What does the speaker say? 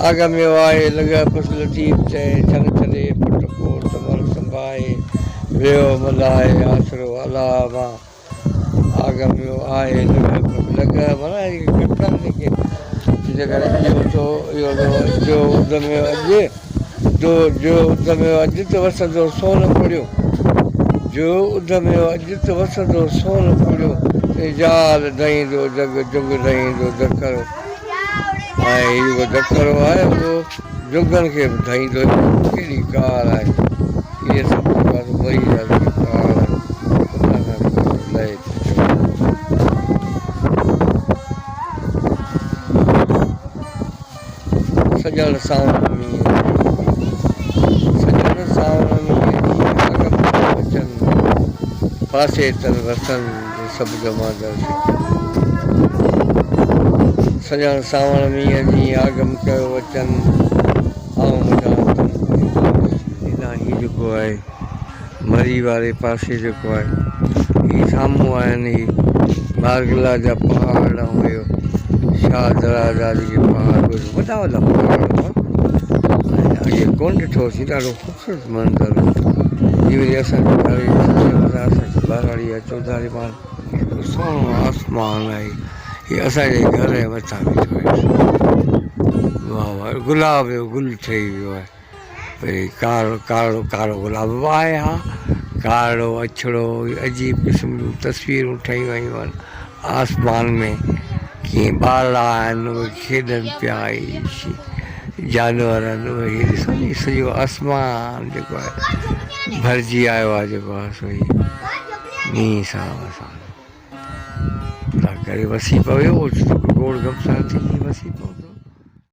آگميو آهي لڳهه پس لطيف چئي ڇن ڇڏي پٽ ڪوٽ مر سنڀائي ويو ملهائي آسرو الله مان آگميو آهي لڳهه پس لڳهه معنيٰ ڪڪر جيڪي جيڪڏهن اهو تو اهو تو جو ادميو اڄ جو جو ادميو اڄ ته وسندو سون پڙيو جو ادميو اڄ ته وسندو سون پڙيو جال ڌئيندو جڳ جڳ ڌئيندو دکرو ۽ هي جيڪو دکرو آهي اهو جڳن کي به ڌئيندو ڪهڙي ڪار آهي اهي سڀ جيڪو آهي سو مري جا جيڪي پهاڙ آهن اتان کان جيڪو آهي سو لهي ٿي چڙهي. سڄڻ سانوڻ مينهن جي سڄڻ سانوڻ مينهن جي اڳم اچن پاسي تن وسن سڀ جمادر سکن سڄڻ سانوڻ مينهن جي آگم ڪيو وچن آئون مجان تن هيڏانهن هي جيڪو آهي مري واري پاسي جيڪو آهي هي سامهون آهن هي مارگلا جا پهاڙ ۽ اهو شاهه درا جا جيڪي پهاڙ وڏا وڏا پهاڙ هئا ۽ اڳي ڪونه ڏٺو هوسين ڏاڍو خوبصورت منظر هو هي وري اسانجي اسانجي ٻهراڙي جا چوڌاري پاڻ سهڻو آسمان آهي هي اسانجي گهر جي مٿان بيٺو آهي واهه واهه گلاب جو گل ٺهي ويو آهي وري ڪارو ڪارو ڪارو گلاب به آهي ها ڪارو اڇڙو عجيب قسم جون تصويرون ٺهي ويون آهن آسمان ۾ ڪيئن ٻارڙا آهن اهي کيڏن پيا جانور آهن اهي ڏسو ني سڄو آسمان جيڪو آهي ڀرجي آيو آهي جيڪو آهي سو هي مينهن سان اسان ڪري وسي پوي اوچتو گوڙ گهمسان ٿي وسي پوي.